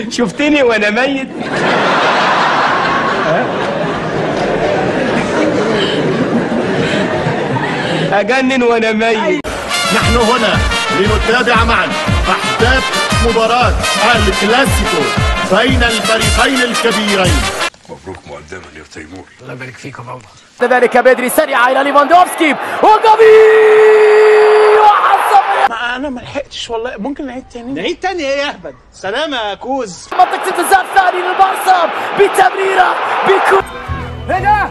شفتني وانا ميت؟ اجنن وانا ميت. نحن هنا لنتابع معا احداث مباراة الكلاسيكو بين الفريقين الكبيرين. مبروك مقدما يا تيمور. الله يبارك فيك يا بابا. كذلك بدري سريعة الى ليفاندوفسكي وجافي 1-0. انا ما لحقتش والله، ممكن نعيد تاني؟ نعيد تاني ايه يا اهبل؟ سلامة يا كوز. منطقة الجزاء الثاني للبارسا بتمريرة بكو. ايه ده؟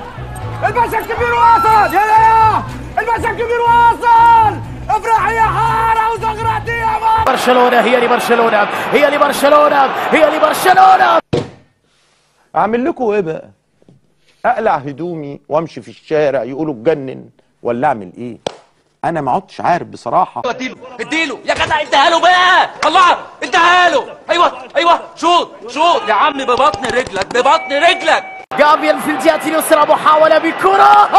الباشا الكبير وصل! يا الباشا الكبير وصل! افرحي يا حارة وزغرتي يا بابا. برشلونة هي لبرشلونة، هي لبرشلونة، هي لبرشلونة. اعمل لكم ايه بقى؟ اقلع هدومي وامشي في الشارع يقولوا اتجنن ولا اعمل ايه؟ انا ما عدتش عارف بصراحة. اديله اديله يا جدع، اديها له بقى، طلعها، اديها له. ايوه ايوه، شوط شوط يا عم، ببطن رجلك ببطن رجلك. جافي في الجهة اليسرى، محاولة بكره.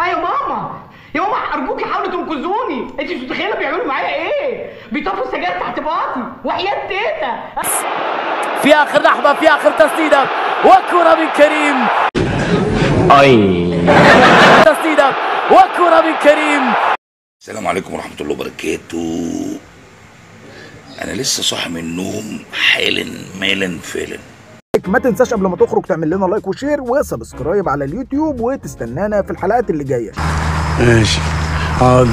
ايوه ماما، يا ماما ارجوكي حاولوا تنقذوني، انت مش متخيله بيعملوا معايا ايه؟ بيطفوا السجاير تحت باطي وحياة تيتا. في اخر لحظة، في اخر تسديده، وكره من كريم. اي تسديده وكره من كريم. السلام عليكم ورحمة الله وبركاته. انا لسه صاحي من النوم حالا مالا فعلا. ما تنساش قبل ما تخرج تعمل لنا like و share و subscribe على اليوتيوب، وتستنانا في الحلقات اللي جاية. ماشي حاضر.